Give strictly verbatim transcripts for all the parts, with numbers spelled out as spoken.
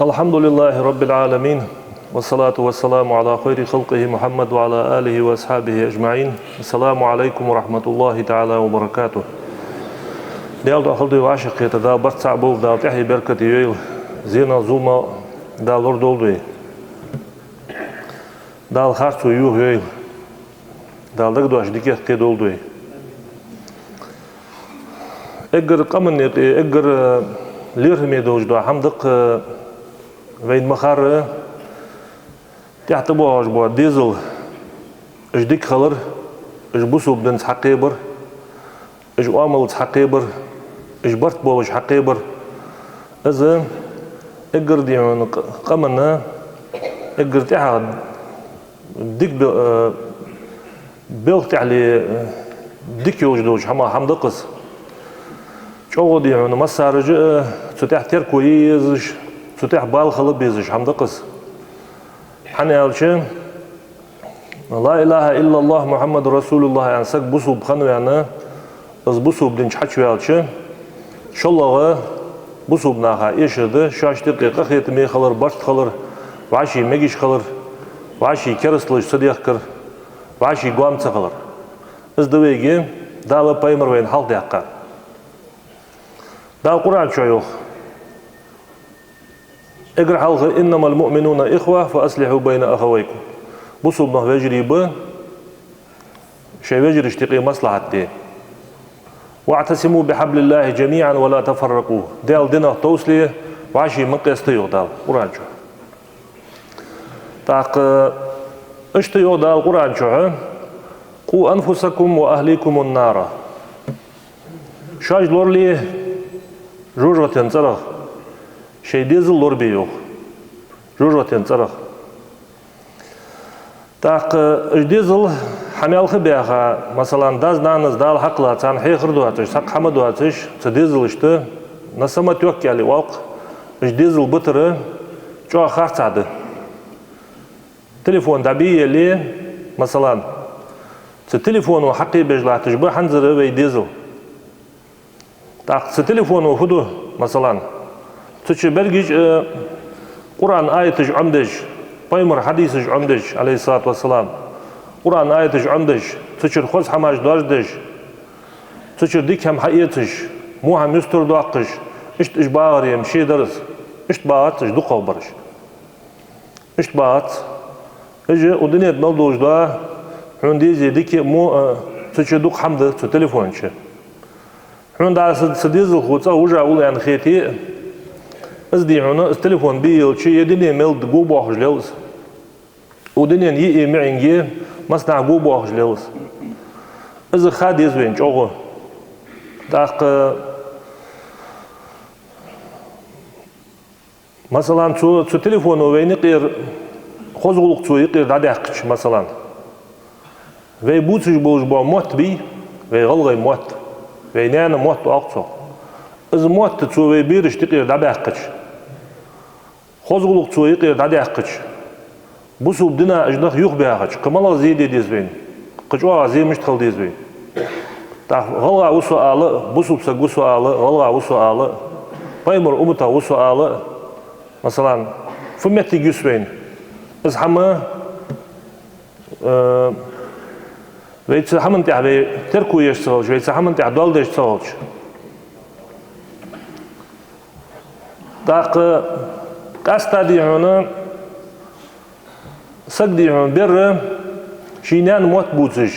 الحمد لله رب العالمين، والصلاة والسلام على خير خلقه محمد وعلى آله وأصحابه أجمعين. السلام عليكم ورحمة الله تعالى وبركاته. Даьла духьа хилда вай вӀашагӀкхетар, Дала барт цхьа болба, Дала тӀехье беркате йойла, зенах, зуламах Дала лорадолда вай. Дала харцо юхайойла, Дала дагадоаца дикаех кхедолда вай. Эггара къаманна юкъе, эггара лерхӀаме долаш дола хӀама да-кх вайна ма харра тӀехьа тӀабоагӀаш бола дезал, уж дика хилар, уж бусалба динца хьакхебар, уж оамалца хьакхебар, уж барт болаш хьакхебар. Из эггара, дий хьона, къ-, къаманна эггара тӀехьа дика бе-, э, белха тӀехьале, э, дика йолаш долча хӀамах хӀама да-кх из. ЧӀоагӀа, дий хьона, массараш а, э, цу тӀа терко е езаш, цу тӀа бала хила безаш хӀама да-кх из. ХӀана аьлча, لا إله إلا الله محمد رسول الله аьнна саг бусалба хинна ваьнна, из бусалба дин чу хьачуваьлча, шоллагӀа бусалба наха эшар да шоашта юкъе къахетаме хилар, барт хилар, вӀаший мегаш хилар, вӀаший керасталаш ца дехкар, вӀаший гоама ца хилар. Из да вайга Дала, пайхамар вайна хьалхадаьккха. Дала Къуръан чу йоах: эггара хьалха: إنما المؤمنون إخوة فأصلحوا بين أخويكم. Бусалба нах вежарий ба, шоай вежарашта юкъе маслахьат де. واعتصموا بحبل الله جميعا ولا تفرقوا. Даьла динах товсале, вӀаший ма къаста, йоах Дала Къуръан чу. ТӀаккха иштта йоах Дала Къуръан чу: قوا أنفسكم وأهليكم نارا. Шоаш лорале жожагӀатен цӀерах, шоай дезал лорабе, йоах, жожагӀатен цӀерах. ТӀаккха уж дезал хьа мел ха баьха, масала, даьс-нанас Дала хьакхелла, царна хьехар доацаш, цхьаккха хӀама доацаш, цу дезалашта на самотёк аьле оал-кх, уж дезал битар чӀоагӀа харцахьа да. Телефон дӀабе а еле, масала, цу телефоно хьакхебеш латташ ба хӀанзара вай дезал. ТӀаккха цу телефоно фу ду, масала? Цу чу бергиж, э, Къуръан аяташ Ӏомадеш, пайхамара хьадисаш Ӏомадеш, عليه الصلاة والسلام, Къуръан аяташ Ӏомадеш, цу чура хоза хӀамаш доаржадеш, цу чура дика хӀама хьаэцаш, во хӀама юстардоаккхаш, иштта уж багӀар-м ше дар из, иштта багӀац уж дукхагӀбараш. Иштта багӀац. Уж укх дунен тӀа мел долаш дола хьона дезе дика а, во а, цу чу дукха хӀама да, цу телефона чу. Хьона дӀа са, са дезалхо цӀагӀа вижа улл аьнна хете а, из, дий хьона, из телефон бе елча, е дунен мел да го боахаш лел из. Укх дунен йиъ-йиъ миӀинге массанахьа го боахаш лел из. Из ха деза вайна чӀоагӀа. ТӀаккха, масала, цу, цу телефоно вайна юкъера хоза гӀулакх цо юкъера дӀадаьккхача, масала, вай бувцаш болаш бола мотт бий, вай гӀалгӀай мотт, вай наьна мотт оал-кх цох. Из мотт цо вай берашта юкъера дӀабаьккхача, хоза гӀулакх цо юкъера дӀадаьккхача, бусалба дина уж нах юхабаьхача, кхы малагӀа зе де деза вайна, кхы чӀоагӀа зе мишта хила деза вайна? ТӀаккха гӀалгӀа ва со ала а, бусалба саг ва со ала а, гӀалгӀа ва со ала а, пайхамара умматах ва со ала а, масала, фу моттиг юс вайна? Из хӀама, э, вай цу хӀаман тӀа вай терко еш ца хилча, вай цу хӀаман тӀа доал деш ца хилча. ТӀаккха къаьстта, дий хьона, саг, дий хьона, бер ший наьна мотт бувцаш,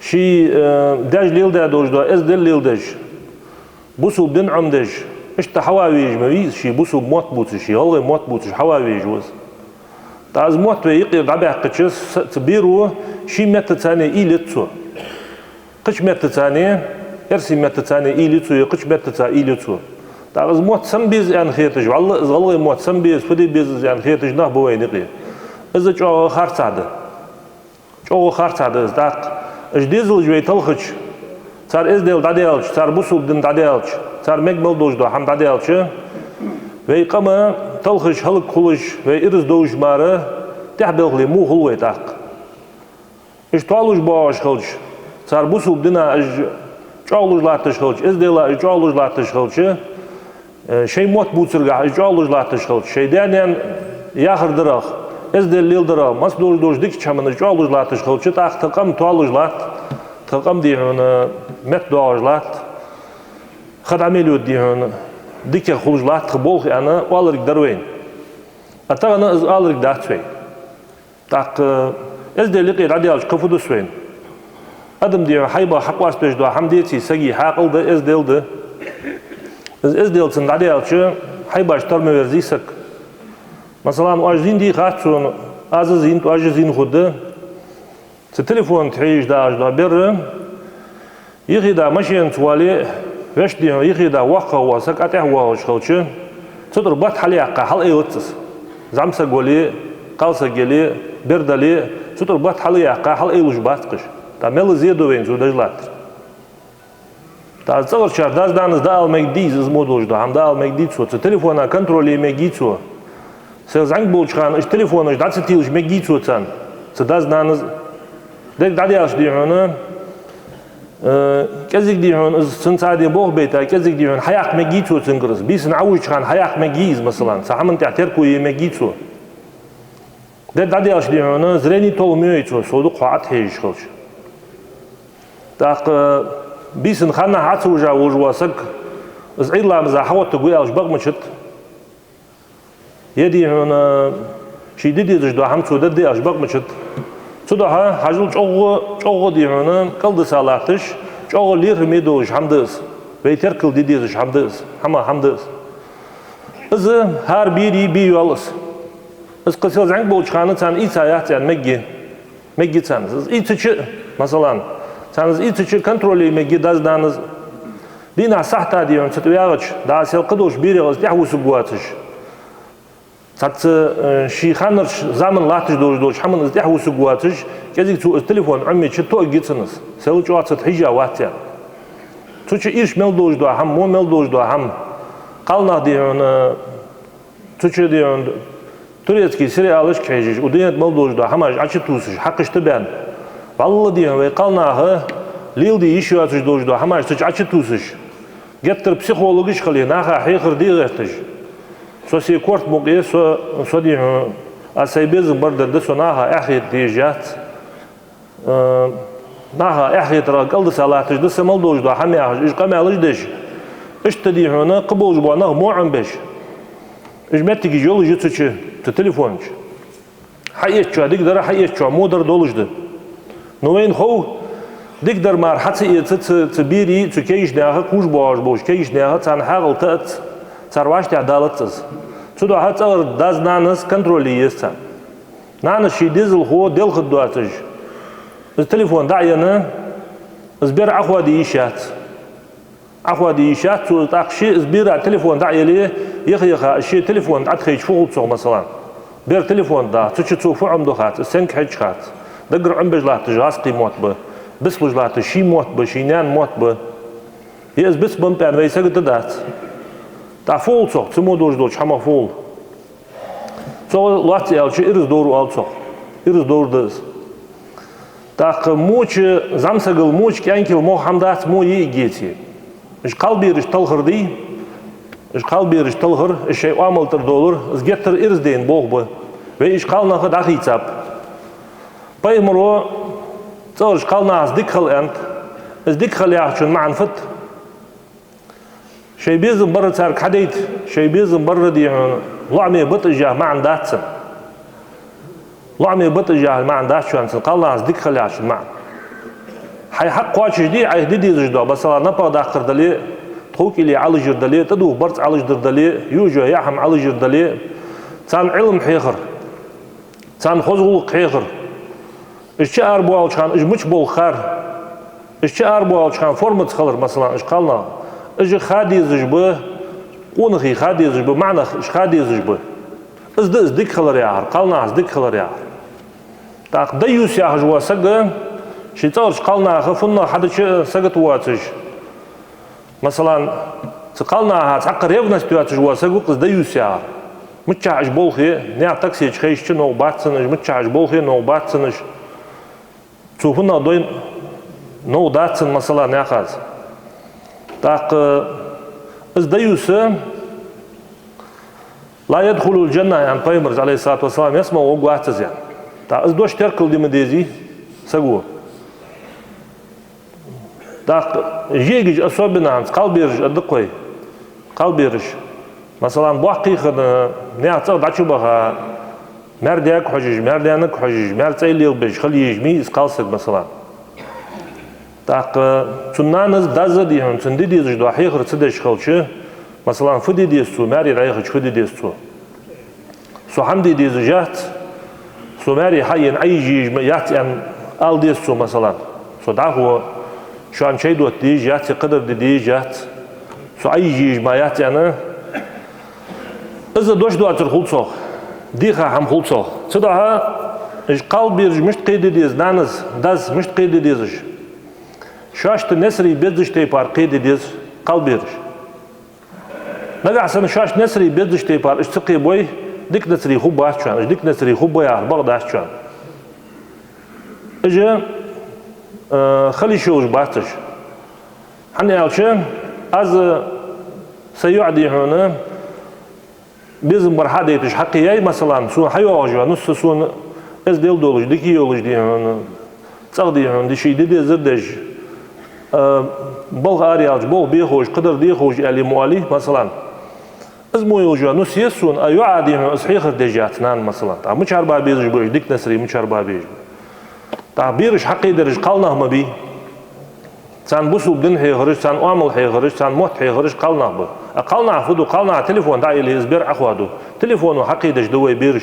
ший, э, даьша леладаь долаш дола эздел леладеш, бусалба дин Ӏомадеш, иштта хьаван везаш ма вий из, ший бусалба мотт бувцаш, ший гӀалгӀай мотт бувцаш хьаван везаш ва из. ТӀаккха из мотт вай юкъера дӀабаьккхача, с-, цу беро ший меттаца уйла ец цо. Кхыча меттаца, эрсий меттаца уйла ю цо, е кхыча меттаца уйла ю цо. ТӀаккха из мотт сенна беза аьнна хеташ, валлахӀи, из гӀалгӀай мотт сенна беза, фу де беза из аьнна хеташ нах ба вайна юкъе. Из чӀоагӀа харцахьа да. ЧӀоагӀа харцахьа да из. ТӀаккха уж дезалаш вай талхача, цар эздел дӀадаьлча, цар бусалба дин дӀадаьлча, цар мега мел долаш дола хӀама дӀадаьлча, вай къам талхаш, хӀалакхулаш, вай ираз довзаш мара тӀехьа белхале мо хул вай тӀаккха? Уж тоалуш боагӀаш хилча, цар бусалба дина уж чӀоагӀлуш латташ хилча, эздела уж чӀоагӀлуш латташ хилча, Э, шоай мотт бувцаргахьа из чӀоагӀлуш латташ хилча, шоай даь-наьна яхар дарах, эздел леладарах, массадолаш долча дикача хӀаманна из чӀоагӀлуш латташ хилча, тӀаккха тха къам тоалуш латт, тха къам, дий хьона, меттадоагӀаш латт, ха дӀа мел йода, дий хьона, дикагӀа хулаш латт тха болх, аьнна, оаларг дар вайна. А тахан из оаларг дац вай. ТӀаккха эздел юкъе дӀадаьлча кхы фу дус вайна? Адам, дий хьона, хьайбах хьакъоастабеш дола хӀама деций, сага хьаькъал да, эздел да. Из эздел цун дӀадаьлча, хьайбаш тара ма верзий саг. Масала, оаш зийна дий хац сона, аз а зийна, оаш а зийна хургда. Цу телефона тӀа хьежаш дагӀаш дола бер, юхе да машенаца вале, вешта, дий хьона, юхе да воккхагӀа вола саг а тӀехьа воагӀаш хилча, цу тӀара бат хьалъяккха хьалъайлац из. ЗӀамсаг вале, кхалсаг яле, бер дале, цу тӀара бат хьалъяккха хьалъайлуш бац-кх уж. ТӀаккха мел зе да вайна цо деш латтар? ТӀаккха цӀагӀарчар дас-нанас дӀаала мегаргдий из, из мо долаш дола хӀама дӀаала мегаргдий цо, цу телефона контроль е мегаргдий цо? Сел зӀамига болча хана уж телефонаш дӀа ца телаш мегаргдий цо царна, цу дас-нанас? Деррига дӀадаьлча, дий хьона, э, кӀезига, дий хьона, из цун цӀа де болх бейта, кӀезига, дий хьона, хьаяккха мегаргдий цо цунгара из? Бийсанна Ӏовужача хана хьаяккха мегаргдий из, масала, цхьа хӀаман тӀа терко е мегаргдий цо? Деррига дӀадаьлча, дий хьона, зрени толхам ю цун, сов дукха хьо Ӏа тӀа хьежаш хилча. ТӀаккха бийсанна ханнахьа Ӏа ца вужа волаш вола саг, из Ӏуйра ламаза хьагӀоттаргва аьлча бакъ ма чат. Е, дий хьона, ший де дезаш дола хӀама цо дергда аьлча бакъ ма чат. Цудухьа хьажал, чӀоагӀа, чӀоагӀа, дий хьона, кӀалдиса латташ, чӀоагӀа лерхӀаме долаш хӀама да из. Вай теркал де дезаш хӀама да из. ХӀама, хӀама да из. Из хӀара берий бе йоалл из. Из кхы сел зӀамига болча хана царна ийца яц аьнна мегаргья. Мегаргья царна из ийцача, масала, царна из ийцача контроль е мегаргья дас-нанас. Дийнахьа сахьата, дий хьона, цу тӀа вагӀача, дӀа сел кхыдолча берех из тӀехьавусаргвоацаш, цхьацца, э, ший ханнарча заман латташ долаш долча хӀаман из тӀехьавусаргвоацаш, кӀезига цо из телефон Ӏомайича тоъаргья цунна из. Сел чӀоагӀа цу тӀа хьежжа вац аьнна. Цу чу ирча мел долаш дола хӀама, во мел долаш дола хӀама. Кхалнах, дий хьона, цу чу, дий хьона, турецкий сериалашка хьежаш, укх дунен тӀа мел долаш дола хӀамаш Ӏочутувсаш, хьакхашта баьнна. ВаллахӀи, дий хьона, вай кхалнаха леладе йиш йоацаш долаш дола хӀамаш цу чу Ӏочутувсаш. Геттара психологаш хиле, наха хьехар де гӀерташ. Со се корта мукъа, со, со, дий хьона, аз сай безам бар дар да, со наха эхь хета дезаш яц. Э, наха эхь хетарах кӀалдиса латташ да са мел долаш дола хӀама яхаш, уж къамаьлаш деш. Иштта, дий хьона, кхы болаш бола нах во Ӏомабеш. Уж моттигаш йолаш я цу чу, цу телефона чу. Хьаэцачоа дика дар, хьаэцачоа во дар долаш да. Но вайна хов, дика дар мара хьа ца эца цу, цу берий, цу кагийча наьха, кхувш боагӀаш болча кагийча наьха, царна хьаькъал таац, цар вӀаштӀехьадалац из. Цудухьа цӀагӀара дас-нанас контроль е еза царна. Нанас ший дезалхо делхаргдоацаш, из телефон дӀа а енна, из бер Ӏохоаде йиш яц. Ӏохоаде йиш яц цо из. ТӀаккха ше из бера телефон дӀа а еле, яха-яха, ше телефон тӀа Ӏотехача фу хул цох, масала? Бер телефон тӀа, цу чу цо фу Ӏомаду хац, из сенга хьежача хац. Даггара Ӏомабеш латташ гӀазкхий мотт ба, бицлуш латташ ший мотт ба, ший наьна мотт ба. Е из бицбеннаб аьнна вай сагота дац. ТӀаккха фу хул цох, цу мо долаш долча хӀамах фу хул? Цох лоацца аьлча, ираз довр оал цох. Ираз довр да из. ТӀаккха моча зӀамсагал, моча кӀаьнкал мох хӀама дац, мо йиъ геце. Уж кхалбераш талхар дий, уж кхалбераш талхар, уж шоай оамал тӀара довлар, из геттара ираз дайна болх ба. Вай уж кхалнах дахийцаб. Пайхамаро цӀагӀарча кхалнахаца дика хила аьннад. Из дика хила яхачун маӀан фуд? Шоай безам барра царга хьадайта, шоай безам барра, дий хьона, лоӀаме бита уж яха маӀан дац цун. ЛоӀаме бита уж яха маӀан дац цун, кхалнахаца дика хила яхачун маӀан. Хьай хьакъ кхоачашде, Ӏайха де дезаш дола, масала, напагӀа даккхар дале, тхов-кӀиле Ӏалашъяр дале, тӀадувха барзкъа Ӏалашдар дале, южа яа хӀама Ӏалашъяр дале, царна Ӏилма хьехар, царна хоза гӀулакх хьехар. Уж чу арабоалача хана уж мича болх хар? Уж чу арабоалача хана формаца хилар, масала, уж кхалнах. Уж ха дезаш ба, къонахий ха дезаш ба, маӀанах уж ха дезаш ба. Из да из дика хилар яхар, кхалнахаца дика хилар яхар. ТӀаккха дайюс яхаш вола саг, ший цӀагӀарча кхалнаха фуннагӀа хьадича сагота воацаш, масала, цу кхалнаха цхьаккха ревность йоацаш вола саг ва-кх из дайюс яхар. Миччахьа уж болх е, наьха таксечу хайшача новкъа бац цунна уж, миччахьа уж болх е, новкъа бац цунна уж. Цо фуннагӀа дой, новкъа дац цунна, масала, наьхаца. ТӀаккха из дайюс, «لا يدخل الجنة», аьннад пайхамара, عليه الصلاة والسلام, ялсмала гӀоргвац из, аьннад. ТӀаккха из дош теркалде ма дезий саго. ТӀаккха жегаш особенно хӀанз, кхалбераш а да-кх вай. Кхалбераш. Масала, боккхий хинна, наьха цӀагӀа дӀачубаха, маьр-даьга хьожаш, маьр-даьннага хьожаш, маьр-цӀай лелабеш хила езаш ма йий из кхалсаг, масала. ТӀаккха цун нанас, дас а, дий хьона, цунна де дезаш дола хьехар ца деш хилча, масала, фу де деза цо, маьре дӀаяхача фу де деза цо? Со хӀама де дезаш яц, со маьре хьаена Ӏайижа езаш ма яц, аьнна, ала деза цо, масала. Со дӀахо шоана чай дотта дезаш яц, е кхыдар де дезаш яц, со Ӏайижа езаш ма яц, аьнна. Из дош доацар хул цох, дийха хӀама хул цох. Цудухьа уж кхалбераш мишта кхеде деза, нанас, дас мишта кхеде деза уж? Шоашта несарий беззача тайпара кхеде деза кхалбераш. Нагахьа санна шоашта несарий беззача тайпара уж ца кхебой, дика несарий хургбац шоана, уж дика несарий хургба яхар бакъ дац шоана. Уж, э, хила йиш йолаш бац уж. ХӀана аьлча, аз са йоӀ, дий хьона, безам бар хьа а дайташ хьакхеяьй, масала, сона хьайоагӀаш йола нус сона эздел долаш, дика йолаш, дий хьона, цӀагӀа, дий хьона, де ший де дезар деш, а, балха араяьлча болх бе ховш, кхыдар де ховш, аьле ма оалий, масала. Из мо йолаш йола нус еза сона, а йоӀа, дий хьона, из хьехар деш яц нана, масала. ТӀаккха мичара ба безаш ба уж, дика несарий мичара ба безаш ба? ТӀаккха бераш хьакхедараш кхалнах ма бий. Царна бусалба дин хьехараш, царна оамал хьехараш, царна мотт хьехараш кхалнах ба. А кхалнаха фу ду? Кхалнаха телефон дӀаилле, из бер Ӏохоаду. Телефоно хьакхедеш да вай бераш.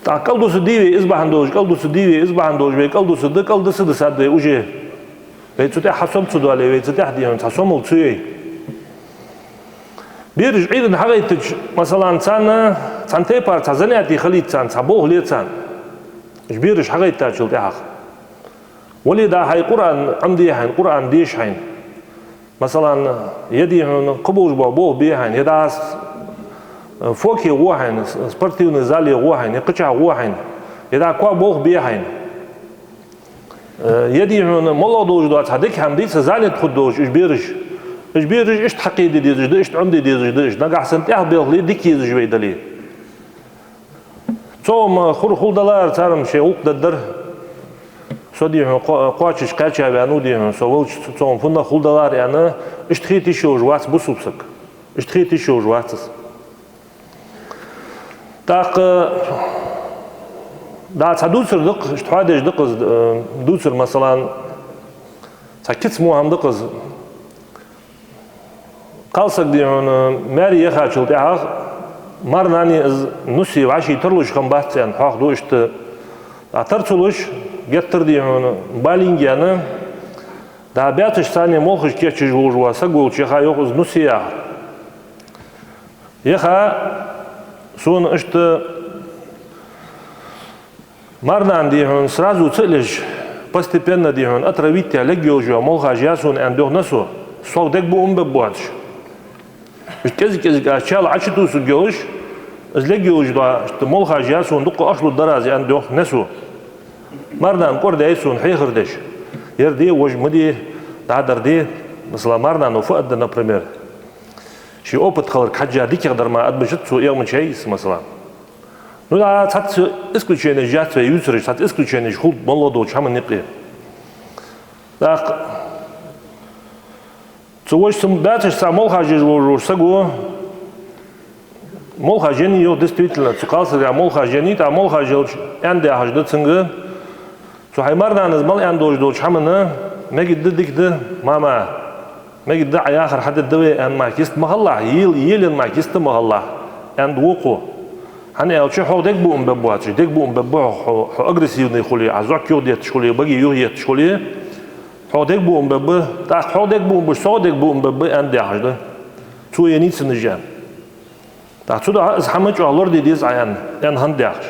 ТӀаккха кӀалдуса дий вай из бахьан долаш, кӀалдуса дий вай из бахьан долаш, вай кӀалдуса да, кӀалдуса да сад вай уже. Вай цу тӀехьа хьа сом ца доале, вай цу тӀехьа, дий хьона, цхьа сомал ца йой. Бераш Ӏуйранна хьагӀайттача, масала, царна цхьан тайпара цхьа занятие хилийта царна, цхьа болх ле царна. Уж бераш хьагӀайттачул тӀехьагӀа. Вале, да, хьай Къуръан Ӏомаде хьайна, Къуръан деша хьайна. Масала, е, дий хьона, кхыболаш бола болх бе хьайна, е, да, с-, фоке гӀо хьайна, с-, спортивный зале гӀо хьайна, е кхычахьа гӀо хьайна, е, да, коа болх бе хьайна. Э, е, дий хьона, моллагӀа долаш дола цхьа дика хӀама дий, цхьа занят хургдолаш уж бераш. Уж бераш иштта хьакхеде дезаш да, иштта Ӏомаде дезаш да уж. Нагахьа санна тӀехьа белхале дика езаш вай дале. Цо-м хур хул далара, цар-м шоай гӀулакх дергдар. Со, дий хьона, кхо-, кхоачаш кхаьча ваьннав, дий хьона, со волча цо-м фуннагӀа хул далара, аьнна, иштта хета йиш йолаш вац бусалба саг. Иштта хета йиш йолаш вац из. ТӀаккха, да, цхьа дувцар да-кх, иштта хьадеш да-кх из, э, дувцар, масала, цхьа кица мо хӀама да-кх из. Кхалсаг, дий хьона, маьре яхачул тӀехьагӀа, марнани из нусе вӀаший тарлуш хиннабац, аьнна, хьоахаду иштта. А тар ца луш, геттара, дий хьона, балийна, да, баьцаш царна молхаш кийчъеш волаш вола саг волча яха, йоах, из нусе яхар. Яха, сона иштта марнана, дий хьона, сразу ца а леш, постепенно, дий хьона, отравить яь лергйолаш йола молхаш я сона, аьннад, йоах, носо. Сох дегабуам бергбоацаш. Иштта кӀезиг-кӀезига аз чал Ӏочутувсаргйолаш, из лергйолаш дола иштта молхаш я сона, дукха ахча лургдар аз, аьннад, йоах, носо. Марнана кӀордадаьд сона хьехар деш. Ер де, вож ма де, дӀадар де, масала, марнано фу аргда, например. Ший опыт хиларга хьежжа дикагӀдар мара аргбац цо, эгӀа ма яй из, масала. Ну да, цхьацца исключенеш яц вай ювцараш, цхьацца исключенеш хул моллагӀа долча хӀаман юкъе. ТӀаккха цу вож цу баьцаш цхьа молхаш еш волаш волча саго молхаш еннай, йоах, действительно, цу кхалсага молхаш еннай, тӀаккха молхаш елча аьннад яхаш да цунга, цу хьай марнанас мел аьнна долаш долча хӀаманна, мегаргда, дика да, мама, мегаргда, Ӏа яхар хьадергда вай, аьнна мара кист ма хилалахь, ел-, елаенна мара кист ма хилалахь, аьннад вокхо. ХӀана аьлча хьох дегабуам бергбоацаш, дегабуам бергба хьох, хьо, хьо агрессивный хуле, Ӏа зӀок юхадетташ хуле, баге юхаетташ хуле, хьох дегабуам бергба, тӀаккха хьох дегабуам беш, сох дегабуам бергба, аьннад яхаш да. Цо еннай цунна уж, аьнна. ТӀаккха цудухьа из хӀама чӀоагӀа лораде деза Ӏа, аьнна, аьнна хиннад яхаш.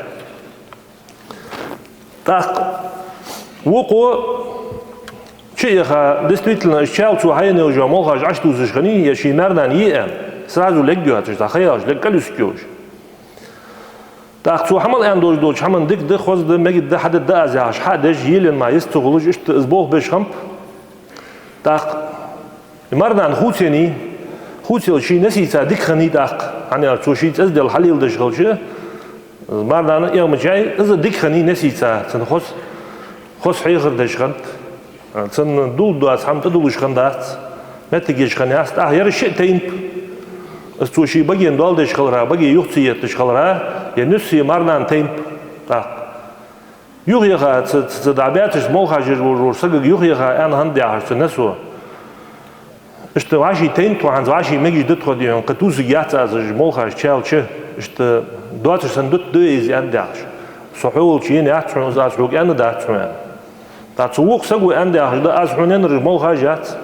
ТӀаккха вокхо чу а яха, действительно, из чал цо хьаенна йолаш йола молхаш Ӏочутувсаш хиннай, е ший марнана е аьнна, сразу лергйоацаш, цхьа ха яьлча, лерг кӀалйисаргйолаш. ТӀаккха цо хьа мел аьнна долаш долча хӀаман дика да, хоза да, мегаргда, хьадергда аз яхаш, хьа а деш, елаенна мара йист ца хулаш, иштта из болх беш хиннаб. ТӀаккха марнана хувцаеннай, хувцаелча ший носаца дика хиннай тӀаккха. ХӀана аьлча цо шийца эздел хьалеладеш хилча, марнана эгӀа ма чай, из дика хиннай несийца, цунна хоза, хоза хьехар деш хиннад, цунна дуллаш доаца хӀама тӀадуллаш хиннадац, моттиг еш хиннаяц, тӀаккха ер шиъ тайнаб. Из цо ший баген доал деш хилара, баге юха ца етташ хилара, ер нуьсса марнана тайнаб тӀаккха. Юхаяха, ца, ца, ца дӀабаьцача молхаш еш волча сагага юхаяха аьнна хиннад яхаш цу несо. Иштта вӀаший тайнаб тхо хӀанз, вӀаший мегаш да тхо, дий хьона, кхы тувсаргьяц аз уж молхаш чалча, иштта доацаш санна дут да вай из аьннад яхаш. Со хьо волча енаяц хьона из, аз хьога аьннадац хьона аьнна. ТӀаккха цу вокха саго аьннад яхаш да: аз хьона еннараш молхаш яц.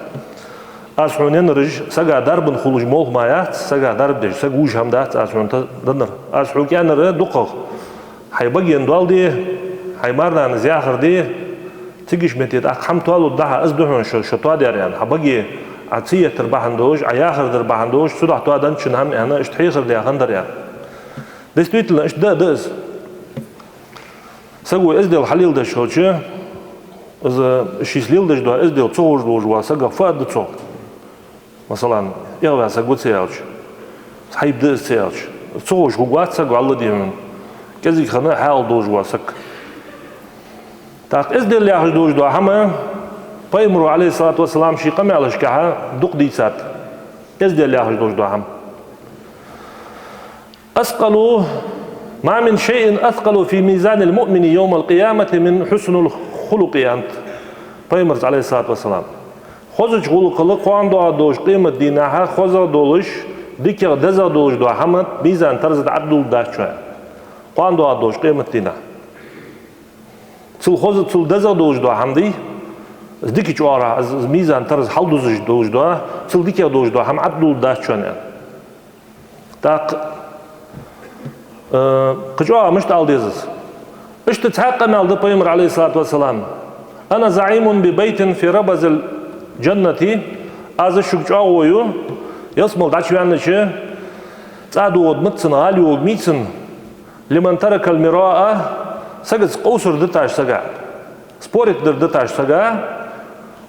Аз хьона еннараш сага дарбан хулаш молха ма яц, сага дарба деш саг вувш хӀама дац аз хьона та-, деннар. Аз хьога аьннар дукхагӀа: хьай баген доал де, хьай марнанас яхар де, цига ишта метте тӀаккха хӀама тоалургда хьа, из да хьона шо, шо тоадаьр аьнна, хьа баге Ӏа ца еттар бахьан долаш, Ӏа яхар дар бахьан долаш, цудухьа тоаденнад шун хӀама аьнна, иштта хьехар даь хиннадар аьнна. Действительно, иштта да, да из. Саго эздел хьалеладеш хилча, из шийца леладеш дола эздел ца ховш волаш вола сагах фу аргда цо? Масала, эгӀаваь саг ва ца аьлча, хьайба да из ца аьлча, ца ховш хургвац саг, валлахӀи, дий хьона, кӀезига хинна хьаькъал долаш вола саг. ТӀаккха эздел яхаш долаш дола хӀама, пайхамара, Ӏалайхи ссалату вассалам, ший къамаьлашкахьа дукха дийцад. Эздел яхаш долаш дола хӀама. أثقل، ما من شيء أثقل في ميزان المؤمن يوم القيامة من حسن الخلق, аьннад пайхамара, Ӏалайхи ссалату вассалам. Хозача гӀулакхал кхоана доагӀаш долча къематдийнахьа хозагӀа долаш, дикагӀа, дезагӀа долаш дола хӀама мизан тараза тӀа Ӏадуллаш дац шоана. Кхоана доагӀаш долча къематдийнахьа. Цул хоза, цул дезагӀа долаш дола хӀама дий, из дика чӀоагӀа, из, из мизан тараза хьалдузаш долаш дола, цул дикагӀа долаш дола хӀама Ӏадуллаш дац шоана. ТӀаккха, э, кхы чӀоагӀа мишта ала деза из? Иштта цхьаькха къамаьл да пайхамара, Ӏалайхи ссалату вассалам: أنا زعيم ببيت في ربذ الجنة, аз шуга чӀоагӀо ю, ялсмала дӀачуваьннача цӀа догӀаргда-м цунна, гӀала йоагӀаргья-м цунна, لمن ترك المراء, сагаца къовсар дитача сага, спорить дар дитача сага,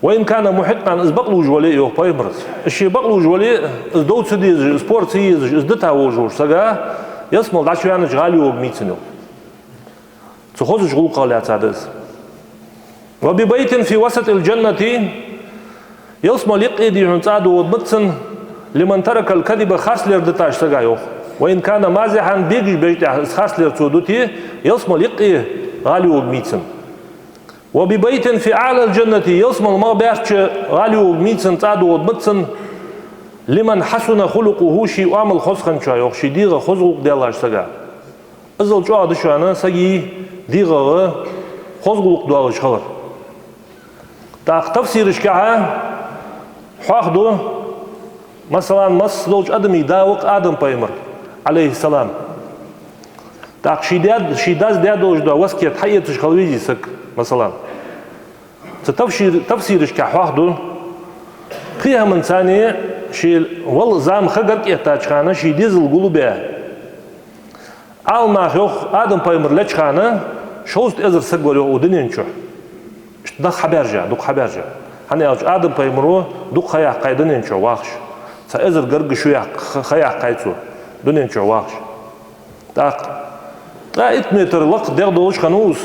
وإن كان محقا, из бакълувш вале а, йоах пайхамара. Из ше бакълувш вале а, из дов ца дезаш, из спор ца езаш, из дита волаш волча сага ялсмала дӀачуваьннача гӀала йоагӀаргья-м цунна, йоах. Цу хозача гӀулакхах лаьца да из. وببيت في وسط الجنة, ялсмала юкъе, дий хьона, цӀа догӀаргда-м цунна, لمن ترك الكذب, харцлер дитача сага, йоах. وإن كان مازحا, бегаш беш тӀехьа из харцлер цо дите, ялсмала юкъе гӀала йоагӀаргья-м цунна. وببيت في أعلى الجنة, ялсмала магӀа баьрча гӀала йоагӀаргья-м цунна, цӀа догӀаргда-м цунна, لمن حسن خلقه, ший оамал хоза хинначоа, йоах, ший дегӀа хоза гӀулакх даьллача сага. Иззал чӀоагӀа да шоана сага дегӀа хоза гӀулакх долаш хилар. ТӀаккха тафсирашкахьа хьоахаду, масала, массадолча адамий да ва-кх Адам пайхамар, Ӏалайхи ссалам. ТӀаккха ший даь, ший дас даь долаш дола васкет хьаэцаш хила везий саг, масала. Цу тафсир-, тафсирашкахьа хьоахаду, пхи хӀаманца ше вала зама ха гарга эттача хана ший дезал гулбаь. Ӏаламнаха йоах, Адам пайхамар леча хана шовзткъа эзар саг вар, йоах, укх дунен чу. Иштта дукха хьабаьржа, дукха хьабаьржа. ХӀана аьлча Адам пайхамара дукха ха яьккхай дунен чу вахаш. Цхьа эзар гаргга шу яккха ха, ха яьккхай цо дунен чу вахаш. ТӀаккха ткъаь итт метр лакха дегӀ долаш хиннав из.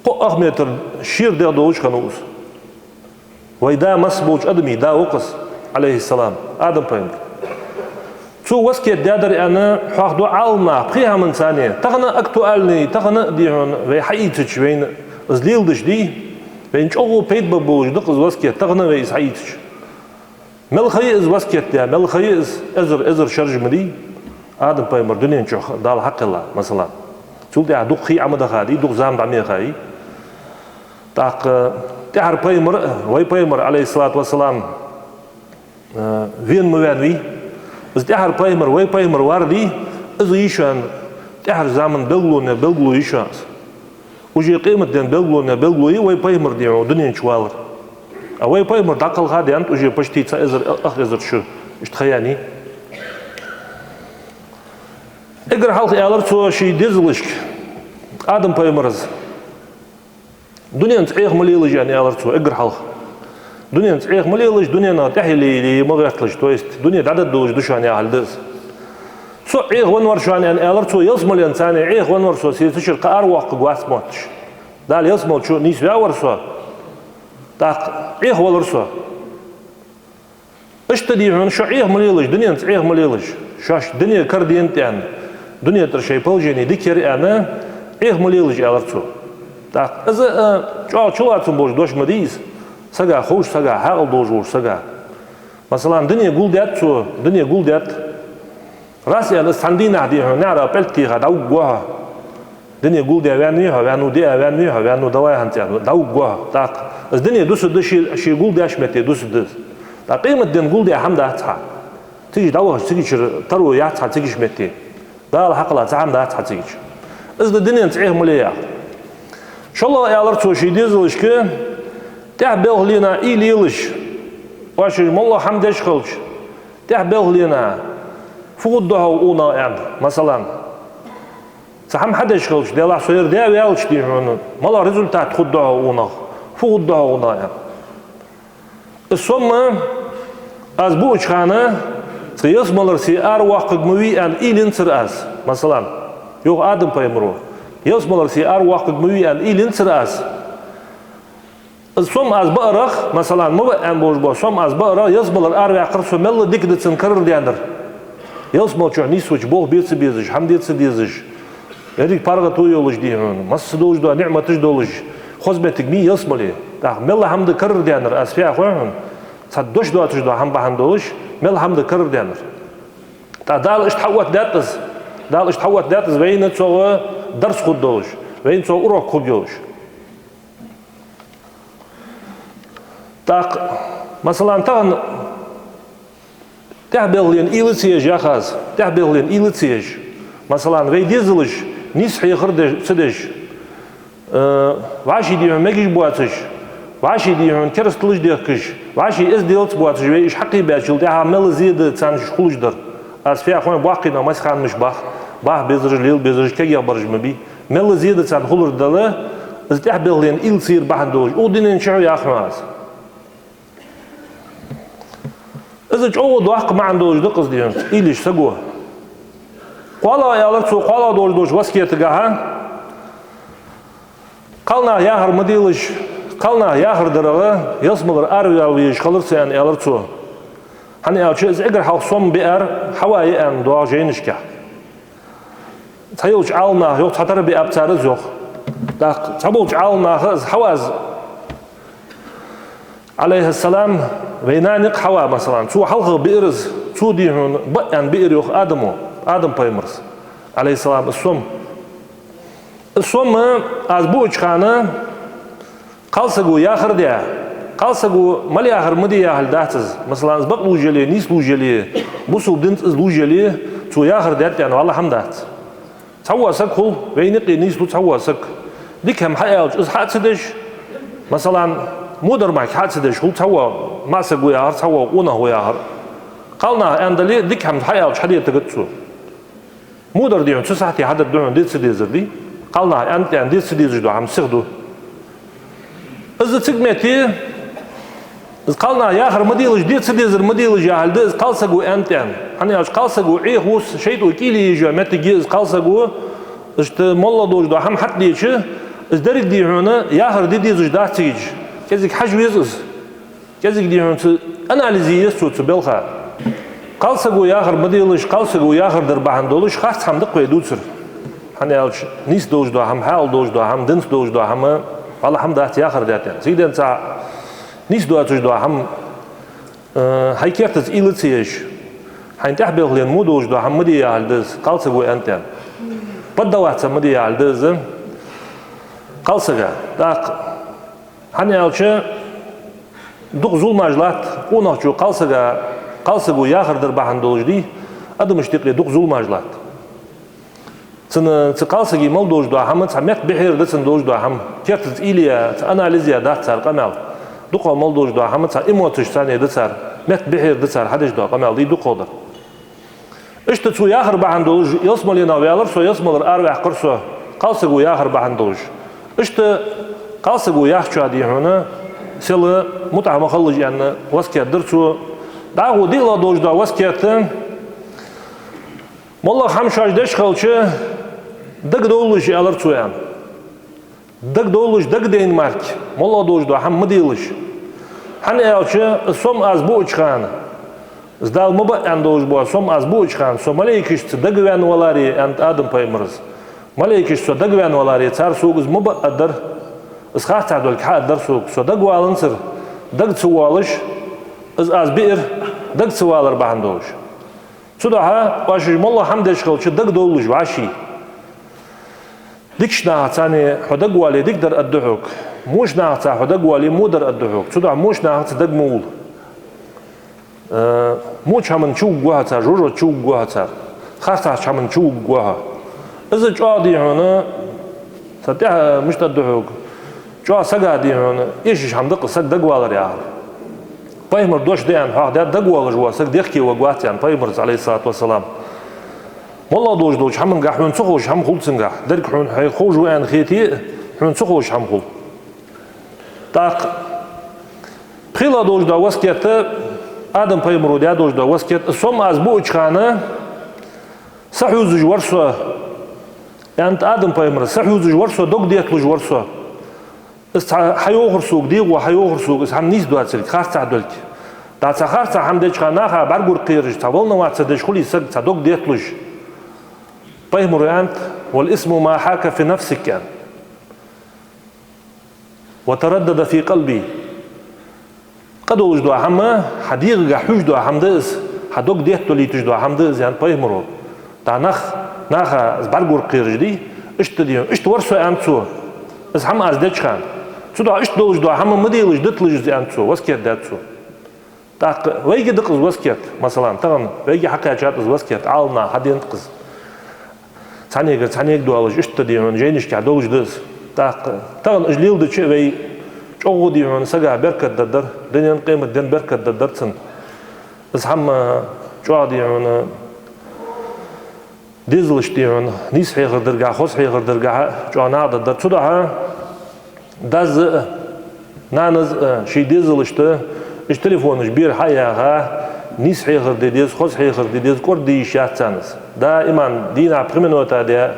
Кхо ах метр шера дегӀ долаш хиннав из. Вай да, массаболча адамий да ва-кх из, Ӏалайхи ссалам, Адам пайхамар. Цо васкет даьдар аьнна хьоахаду Ӏаламнаха пхи хӀаманца. Тахан актуальный, тахан а, дий хьона, вай хьаийцача, вайна из леладеш дий, вайна чӀоагӀа пайда ба болаш да-кх из васкет, тахан а вай из хьаийцача. Мел ха я из васкет даь, мел ха я из, эзар, эзар шераш ма дий, Адам пайхамар дунен чу Дала хьакхелла, масала. Цул тӀехьа дукха хий Ӏо ма даха дий, дукха зама дӀа ма яха йий. ТӀаккха тӀехьара пайхамар, вай пайхамар, Ӏалайхи ссалату вассалам, э, вена ма ваьннавий. Из тӀехьара пайхамар, вай пайхамар вар дий, из йий шоана тӀехьарча заман белгалонех белгало, йий шоана из. Уже къематден белгалонех белгало я вай пайхамар, дий хьона, дунен чу валар. А вай пайхамар дӀакхалха даьннад уже почти цхьа эзар, ах эзар шу, иштта ха яьннай. Эггара хьалха аьлар цо ший дезалашка, Адам пайхамара: «Дуненца Ӏеха ма лелаш», — аьнна, аьлар цо эггара хьалха. «Дуненца Ӏеха ма лелаш, дуненах тӀехьа ле, ле ма гӀерталаш», то есть дуне дӀадоалаш да шоана яхилга да из. Со Ӏехавенна вар шоана, аьнна, аьлар цо, ялсмален царна Ӏехавенна вар со, се цу чура кхы аравоаккхаргвац мотташ. Дала ялсмала чу нийсваь вар со, тӀаккха Ӏехавалар со. Иштта дий хьона, шо Ӏеха ма лелаш, дуненца Ӏеха ма лелаш, шоаш дуне кара денад аьнна, дуне тӀара шоай положени дика яр аьнна, Ӏеха ма лелаш, аьлар цо. ТӀаккха из, а, чӀоагӀа чулоацам болаш дош ма дий из, сага ховш, сага хьаькъал долаш волча сага. Масала, дуне гулдаьд цо, дуне гулдаьд. Раз аьнна, из цхьан дийнахьа дий хьона наӀара пӀелг теха дӀавугаргва хьо. Дуне гулдаь ваьннавий хьо, ваьннав, диа ваьннавий хьо, ваьннав, давай хӀанз цӀена дӀавугаргва хьо. ТӀаккха из дуне дусаргда ше, ше гулдаьча метте дусаргда из. ТӀаккха къематдийнахьа гулдаь хӀама дац хьа. Цига дӀавахача, цига чура таро яц хьа цигача метте. Дала хьакхелла цхьа хӀама дац хьа цигача. Из да дуненца Ӏеха ма ле яхар. ШоллагӀа аьлар цо ший дезалашка: тӀехбелхаленна уйла елаш, оаш моллагӀа хӀама деш хилча, тӀехбелхаленна фу хургда хьона, аьнна, масала. Цхьа хӀама хьадеш хилча, делахь со ер даь ваьлча дий хьона, малагӀа результат хургда хьона, фу хургда хьона, аьнна. Из сом аз буача хана, цу ялсмалера со аравоаккхарг ма вий аьнна уйла еннацар аз, масала, йоах Адам пайхамаро. Ялсмалера со аравоаккхарг ма вий аьнна уйла еннацар аз. Из сом аз баарах, масала, ма баа аьнна болаш бола сом аз баарах, ялсмалера араваьккхар со мел дика да цунна карара даьннар. Ялсмала чу нийсвича болх бе ца безаш, хӀама де ца дезаш, еррига паргӀато йолаш дий хьона, масса долаш дола ниӀматаш долаш, хоза моттиг ма йий ялсмале. ТӀаккха мел хӀама да карара даьннар, аз фу яхар хьона, цхьа дош доацаш дола хӀама бахьан долаш, мел хӀама да карара даьннар. ТӀаккха Дала иштта хьаоттадаьд из, Дала иштта хьаоттадаьд из вайна цох дарс хургдолаш, вайна цох урок хургйолаш. ТӀаккха, масала, тахан тӀехбелхаленна уйла ца еш, йоах аз, тӀехбелхаленна уйла ца еш. Масала, вай дезалаш нийса хьехар де-, ца деш, э, вӀаший дий хьона мегаш боацаш, вӀаший дий хьона керасталаш дехкаш, вӀаший эзделца боацаш, вай уж хьакхебаьчул тӀехьагӀа мел зе да царна уж хулаш дар. Аз фу яхар хьона, боккхийча наха масса ханаш бах, баха безараш, лела безараш, кегий бараш ма бий. Мел зе да царна хулар дала, из тӀехбелхаленна уйла ца яр бахьан долаш, укх дунен чу, йоах хьона аз. Из чӀоагӀа доккха маӀан долаш да-кх из дий хьона, уйла еш саго. КхоалагӀа аьлар цо, кхоалагӀа долаш долча васкетагахьа: кхалнаха яхар ма делаш, кхалнаха яхар дарах ялсмалера аравала везаш хилар са, аьнна, аьлар цо. ХӀана аьлча из эггара хьалха сом биар Хьава я, аьнна, доагӀа жайнашка. Цхьайолча Ӏаламнаха йоах, цхьатарра биаб цар из, йоах. ТӀаккха цхьаболча Ӏаламнаха из Хьава из, Ӏалайхиссалам, вай нана я-кх Хьава, масала, цо хьалхагӀа биар из, цо дий хьона баа аьнна биар, йоах, Адамо, Адам пайхамара, Ӏалайхиссалам, из сом. Из сом аз буача хана, кхалсаго яхар даь, кхалсаго мел яхар ма де яхалга дац из. Масала, из бакълувш яле, нийслувш яле, бусалба динца из лувш яле, цо яхар даьд аьнна, валлахӀи, хӀама дац. Цхьавола саг хул, вайна юкъе нийслу цхьавола саг. Дика хӀама хьааьлча, из хьа а ца деш, масала, во дар мара хьа а ца деш, хул цхьавола маӀа саг ва яхар, цхьавола къонах ва яхар. Кхалнаха аьнна дале, дика хӀама хьааьлча, хьадетаргда цо. Во дар дий хьона цу сахьте хьадар да хьона де ца дезар дий? Кхалнаха аьннад аьнна де ца дезаш дола хӀама сиха да. Из цига метте, из кхалнаха яхар ма делаш, де ца дезар ма делаш яхалга да из кхалсаго аьннад аьнна. ХӀана аьлча кхалсаго Ӏехаву из, шайтӀо кӀийле еш йола моттиг я из кхалсаго, иштта моллагӀа долаш дола хӀама хьатӀадеча, из деррига дий хьона яхар де дезаш дац цига. КӀезига хьажа веза из. КӀезига дий хьона цу анализ е еза цо цу балха. Кхалсаго яхар ма делаш, кхалсаго яхар дар бахьан долаш харц хӀама да-кх вай дувцар. ХӀана аьлча нийса долаш дола хӀама, хьаькъал долаш дола хӀама, динца долаш дола хӀама, валлахӀи, хӀама дац яхар даьд аьнна. Цига денз цхьа нийса доацаш дола хӀама, э, хьай кертаца уйла ца еш, хьайна тӀехбелхале мо долаш дола хӀама ма де яхалга да из, кхалсаго аьннад аьнна. Поддаваться ма де яхалга да из кхалсага. ТӀаккха ХӀана аьлча, дукха зуламаш латт къонахчо кхалсага, кхалсаго яхар дар бахьан долаш дий, адамашта юкъе дукха зуламаш латт. Цун, цу кхалсага мел долаш дола хӀама цхьа метта бихьера да цунна долаш дола хӀама. Кертаца уйла е, цхьа анализ е дац цар къамаьл. ДукхагӀа мел долаш дола хӀама цхьа эмоцеш санна да цар, метта бихьера да цар хьадеш дола къамаьл дий дукхагӀдар. Иштта цо яхар бахьан долаш, ялсмаленах ваьлар со, ялсмалера араваьккхар со, кхалсаго яхар бахьан долаш. Иштта кхалсаго яхачоа дий хьона, сел мутӀахьа ма хилалаш аьнна, васкет дир цо. ДӀахо диълагӀа долаш дола васкет: МоллагӀа хӀама шоаш деш хилча, дагадовлалаш, аьлар цо, аьнна. Дагадовлалаш, дагадайна мара, моллагӀа долаш дола хӀама ма делаш. ХӀана аьлча, из сом аз буача хана, из Дала ма баа аьнна долаш бола сом аз буача хана, со малейкашца дагаваьнна валаре, аьннад Адам пайхамара. Малейкаш со дагаваьнна валаре, цар сога из ма баа аргдар, из харцахьа долга хьааргдар сога. Со дагаваланзар, дага ца воалаш, из аз биар, дага ца валар бахьан долаш. Цудухьа оаш уж моллагӀа хӀама деш хилча, дагадовлалаш вӀаший. Дикача нахаца хьо дагавале, дикадар аргда хьога. Воча нахаца хьо дагавале, водар аргда хьога. Цудухьа воча нахаца дага ма вала. Э, воча хӀаман чу вугаргва хьо цар, жожагӀате чу вугаргва хьо цар, харцахьа хӀаман чу вугаргва хьо. Из чӀоагӀа, дий хьона, цхьа тӀехьа, мишта аргда хьога, чӀоагӀа сага, дий хьона, эшаш хӀама да-кх саг дагавалар, яхар. Пайхамара дош да аьнна хьоахадаьд, дагавоалаш вола саг дехке варгвац, аьннад пайхамара, Ӏалайхи ссалату вассалам. МоллагӀа долаш долча хӀамангахьа хьона ца ховш хӀама хул цунгахьа. Деррига хьона хьайна ховш ва аьнна хете а, хьона ца ховш хӀама хул. ТӀаккха пхелагӀа долаш дола васкет, Адам пайхамаро даь долаш дола васкет: «Из сом аз буача хана, са хьувзаш вар со, — аьннад Адам пайхамара, — са хьувзаш вар со, дог детталуш вар со. Из цхьа хьайоахар сога, дегӀо хьайоахар сога, из хӀама нийса доацилга, харцахьа долга. ДӀа цхьа харцахьа хӀама деча хана наха бӀаргагургкхераш, цхьа волноваться деш хулий саг, цхьа дог детталуш». Пайхамаро аьннад: «والإثم ما حاك في نفسك», — аьнна. «وتردد في قلبي». Къа долаш дола хӀама, хьа дегӀагахьа хьувш дола хӀама да из, хьа дог детталийташ дола хӀама да из, аьннад пайхамаро. ДӀа нах, наха из бӀаргагургкхераш дий, иштта дий хьона, иштта вар со, аьннад цо. Из хӀама аз деча хана. Цудухьа иштта долаш дола хӀама ма делаш, диталаш из, аьннад цо, васкет даьд цо. ТӀаккха вайга да-кх из васкет, масала, тахан вайга хьакхаьчад из васкет, Ӏаламнаха хьаденад-кх из. Цхьаннегара цхьаннега доалаш, иштта, дий хьона, жайнашка долаш да из. ТӀаккха тахан уж леладича а вай, чӀоагӀа, дий хьона, сага беркат даргдар, дунен, къематден беркат даргдар цун. Из хӀама чӀоагӀа, дий хьона, дезалашта, дий хьона, нийса хьехар даргахьа, хоза хьехар даргахьа чӀоагӀа накъадаргдар. Цудухьа дас а, нанас а ший дезалашта уж телефонаш бера хьа а яха, нийса хьехар де деза, хоза хьехар де деза, кӀордаде йиш яц царна из. Даиман дийнахьа пхи минута де,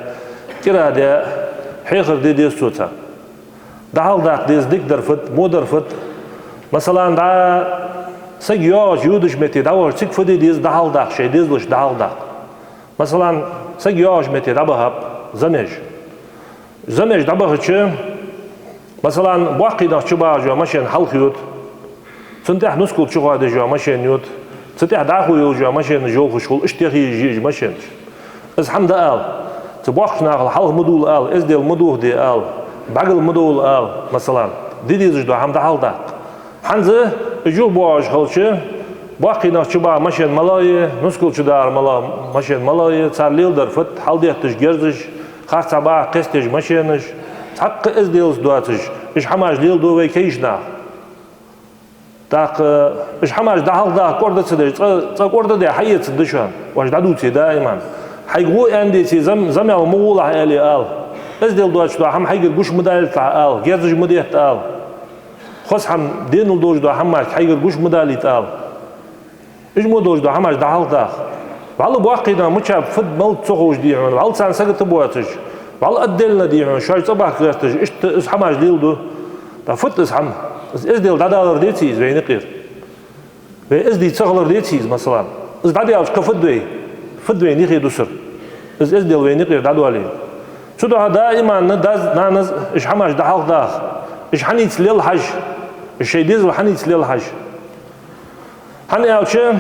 кӀира де, хьехар де деза цо царна. ДӀахьалхадаккха деза дикадар фуд, водар фуд. Масала, дӀа саг йоагӀача, йодача метте дӀавахача, цига фу де деза дӀахьалхадаккха, шоай дезалашта дӀахьалхадаккха. Масала, саг йоагӀача метте дӀабахаб замеш. Замеш дӀабахача, масала, боккхий нах чубагӀаш йола машен хьалха йода, цун тӀехьа нускал чухоадеш йола машен йода, цун тӀехьа дӀахо йолаш йола машенаш йолхаш хул, иштта яхъеш я уж машенаш. Из хӀама дӀаала, цу боккхача нахал хьалха ма дувла ала, эздел ма дохаде ала, бӀаьгал ма довла ала, масала, де дезаш дола хӀама дӀахьалхадаккха. ХӀанз уж юхабоагӀаш хилча, боккхий нах чубагӀа машен малагӀа я, нускал чудагӀар малагӀа, машен малагӀа я, цар леладар фуд, хьалдетташ герзаш, харцахьа бӀаха кхестеш машенаш, цхьаккха эзделаца доацаш, уж хӀамаш леладу вай кагийча наха. ТӀаккха уж хӀамаш дӀахьалхадаккха кӀорда ца деш, цкъа, цкъа кӀордаде хьаэцаргда шоана, оаш дӀадувце даиман. Хьайга гӀо аьнна деце, зам-, замел ма гӀолахь аьле ала. Эздел доацаш дола хӀама хьайгара гуш ма далийталахь ала, герзаш ма детта ала. Хоза хӀама, денал долаш дола хӀама мара хьайгара гуш ма далийта ала. Уж мо долаш дола хӀамаш дӀахьалхадаккха. ВӀалла боккхий нах мичаб, фуд, малад ца ховш, дий хьона, вӀалла царна сагота боацаш, вӀалла отдельно, дий хьона, шоаш цӀабахка гӀерташ, иштта из хӀамаш леладу. ТӀаккха фуд из хӀама? Из эздел дӀадалар деций из вайна юкъера? Вай эздий ца хилар деций из, масала? Из дӀадаьлча кхы фуд вай? Фуд вайна юхе дусар? Из эздел вайна юкъера дӀадоале. Цудухьа даиман дас, нанас уж хӀамаш дӀахьалхадаккха, уж хьанийца лел хьажа, уж шоай дезал хьанийца лел хьажа. ХӀана аьлча,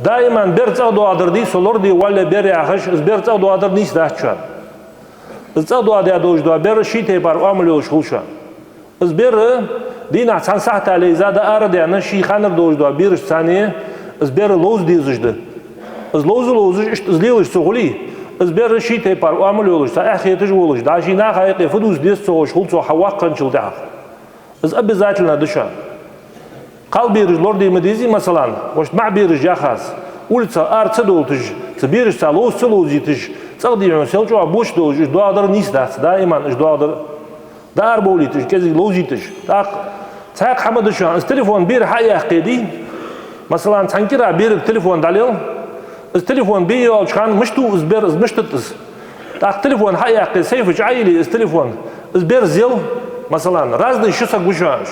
даиман бер цӀагӀа доагӀадар дий, со лораде воалле бер яхаш, из бер цӀагӀа доагӀадар нийса дац шоана. Из цӀагӀа доагӀадаь долаш дола бер ший тайпара оамал йолаш хул шоана. Из бер дийнахьа цхьан сахьата лайза дӀаара а даьнна, ший ханара долаш дола берашца цхьана из бер ловза дезаш да. Из ловза а ловзаш, иштта из лелаш ца хуле, из бер ший тайпара оамал йолаш, цхьа эхь хеташ а волаш, дӀа ший наха юкъе фу дувца деза ца ховш хул цо хьавоаккханчул тӀехьагӀа. Из обязательно да шоана. Кхалбераш лораде ма дезий, масала, вешта маӀа бераш яха аз, улицагӀа ара ца довлийташ, цу берашца ловза ца ловзийташ, цӀагӀа, дий хьона, сел чӀоагӀа боча долаш, уж доагӀадар нийса дац, даиман уж доагӀадар. ДӀаарабовлийташ, кӀезига ловзийташ. ТӀаккха цхьаькха хӀама да шоана, из телефон бера хьа а яьккхе, дий, масала, цхьан кӀира берага телефон дӀалел, Из телефон бе йолча хана мишта ва из бер, из мишта да из? ТӀаккха телефон хьаяьккхе, сейфа чу Ӏайиле из телефон, из бер зел, масала, разный ши саг ва шоана уж.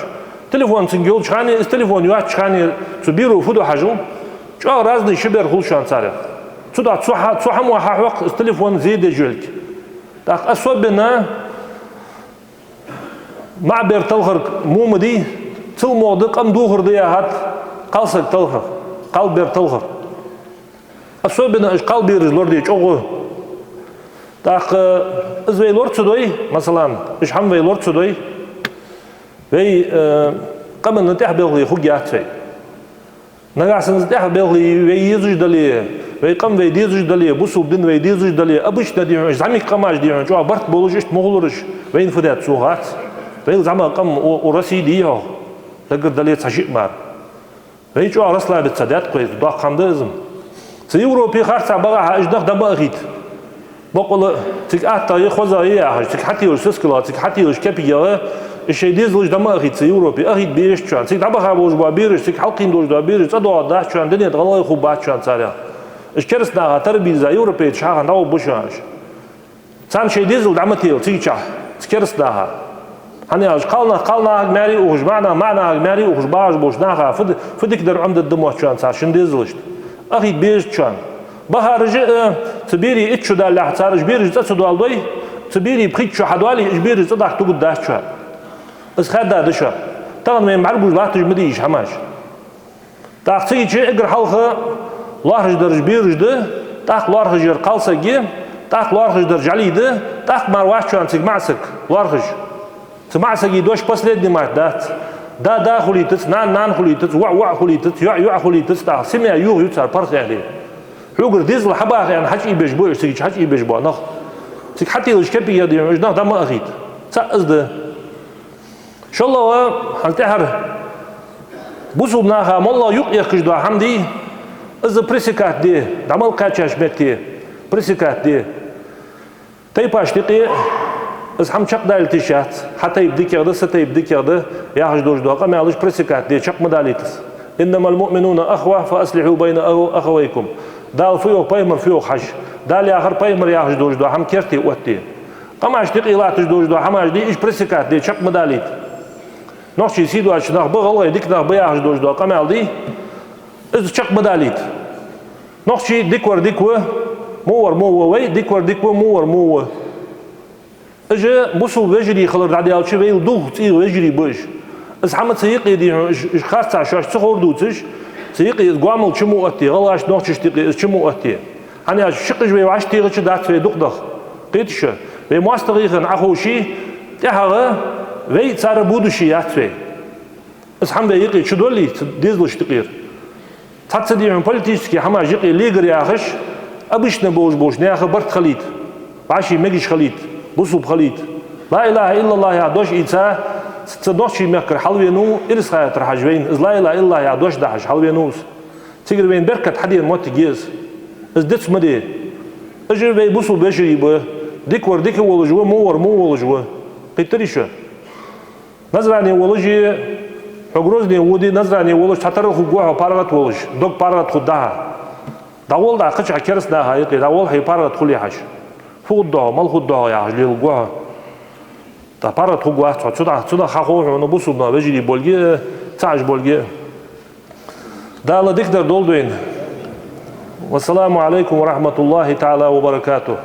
Телефон цунга йолча хана, из телефон йоацача хана цу беро фу ду хьажал, чӀоагӀа разный ши бер хул шоана царех. Цудухьа цу хьа-, цу хӀамо хьахьокх из телефон зе деш йолга. ТӀаккха особенно маӀа бер талхар во ма дий, цул во да къам духар да яхад кхалсаг талхар, кхалбер талхар. Особенно уж кхалбераш лораде чӀоагӀа. ТӀаккха из вай лора ца дой, масала, уж хӀама вай лора ца дой, вай, э, къаманна тӀехьа белхале хургьяц вай. Нагахьа санна из тӀехьа белхале вай езаш дале, вай къам вай дезаш дале, бусалба дин вай дезаш дале, обычно дий хьона, уж зӀамига къамаш дий хьона, чӀоагӀа барт болаш, иштта ма хулар уж, вайна фу даьд цо хац. Вай зӀамига къам у, у Россе дий хьогӀ, даггара дале цхьа-шиъ мара. Вай чӀоагӀа расслабиться даьд-кх вай, доккха хӀама да из-м. Цу Европе харцахьа багӀахьа уж нах дӀа ма ахийта. Бокъонца цига аттагӀа я, хозагӀа я яхаш, цига хьателаш сискала, цига хьателаш кепигагӀа, уж шоай дезалаш дӀа ма ахийта цу Европе, ахийта безац шоана. Цига дӀабаха болаш бола бераш, цига хьалкхийна долаш дола бераш, цӀадоагӀаргдац шоана, дунен тӀа гӀалгӀай хургбац шоана царех. Уж керастанаха тара бийрза Европе чу хьахинна дӀагӀоргба шоана уж. Царна шоай дезал дӀа ма тела цига чу, цу керастанаха. ХӀана аьлча кхалнах кхалнахага маьре ухаш, маӀанах маӀанахага маьре ухаш багӀаш болча наха фу д-, фу дика дар Ӏомадергда мотт шоана цар шун дезалашта? Ахийта безац шоана. Бахараш а, э, цу берий итт шу далалехьа, цар уж бераш цӀа ца доаладой, цу берий пхийтта шу хьадоале, уж бераш цӀадахьа тугаргдац шоана. Из хаьдда да шоана. Тахан вайна бӀаргагуш латташ ма дий уж хӀамаш. ТӀаккха цига чу эггара хьалха лоархӀаш дараш бераш да, тӀаккха лоархӀаш яр кхалсаг я, тӀаккха лоархӀаш дар жӀали да, тӀаккха мара вац шоана цига маӀа саг лоархӀаш. Цу маӀа сага дош последний мара дац. Да да хулийтац, нана нана хулийтац, воӀ воӀ хулийтац, йоӀ йоӀ хулийтац, тӀаккха семья юха ю цар паргӀатӀа. Хьогара дезал хьабаха аьнна хьачуийбеш ба уж, цига чу хьачуийбеш бола нах. Цига хьателаш кепигагӀа дий хьона, уж нах дӀа ма ахийта. ЦаӀ из да. ШоллагӀа, хӀанз тӀехьара бусалба наха моллагӀа юкъехкаш дола хӀама дий, из пресекать де, дӀа мел кхаьчача метте пресекать де. Тайпашта юкъе из хӀама чакхдалийта йиш яц, хьа тайпа дикагӀа да, са тайпа дикагӀа да яхаш долаш дола къамаьлаш пресекать де, чакх ма далийта из. «إنما المؤمنون إخوة فأصلحوا بين أخويكم». Дала фу йоах, пайхамара фу йоах хьажа. Дала яхар, пайхамара яхаш долаш дола хӀама керте оттаде. Къамашта юкъе латташ долаш дола хӀамаш дий, уж пресекать де, чакх ма далийта. Нохчий сий доацаш нах ба, гӀалгӀай дика нах ба яхаш долаш дола къамаьл дий, из чакх ма далийта. Нохчий дика вар дика ва, во вар во ва, вай дика вар дика ва, во вар во ва. Уж бусалба вежарий хилар дӀадаьлча, вайла духхьал цӀийгӀа вежарий ба уж. Из хӀама цу юкъе дий хьона, уж, уж харцахьа шоашта ца ховр дувцаш, цу юкъе из гоамал чу ма отте, гӀалгӀашта, нохчашта юкъе из чу ма отте. ХӀана аьлча ши къиж вай вӀашагӀтехача дац вай дукха нах. Кхетий шо, вай моастагӀий хинна Ӏоховше, тӀехьагӀа вай а цар а будущее яц вай. Из хӀама вай юкъе чудоллий, цу дезалашта юкъера? Цхьацца дий хьона политически хӀамаш юкъе легар яхаш, обычно болаш болча наьха барт хилийта, вӀаший мегаш хилийта, бусалба хилийта. «Ла илахӀа иллаллахӀ» яха дош ийца, цу нохчий мехкара хьалвенав, Ирисхаятара хьажа вайна, из «Ла илахӀа иллаллахӀ» яха дош дахьаш хьалвенав из. Цигара вайна беркат хьадена моттиг я из. Из дицма де. Уж вай бусалба вежарий ба, дика вар дика волаш ва, во вар во волаш ва. Кхийтарий шо? Назране волаш а, хьо Грозне воде, Назране волаш, цхьатарра хургва хьо паргӀата волаш, дог паргӀата хургда хьа. ДӀавола дӀа кхыча хьа керастанаха юкъе, дӀавола хьай паргӀата хуле хьажа. Фу хургда хьо, мала хургда хьо яхаш леладаргва хьо. ТӀаккха паргӀата хургвац хьо, цунах, цунах хьахов хьона бусалба нах вежарий болга а, цаӀаш болга а. Дала дикадар долда вайна. والسلام عليكم ورحمة الله تعالى وبركاته.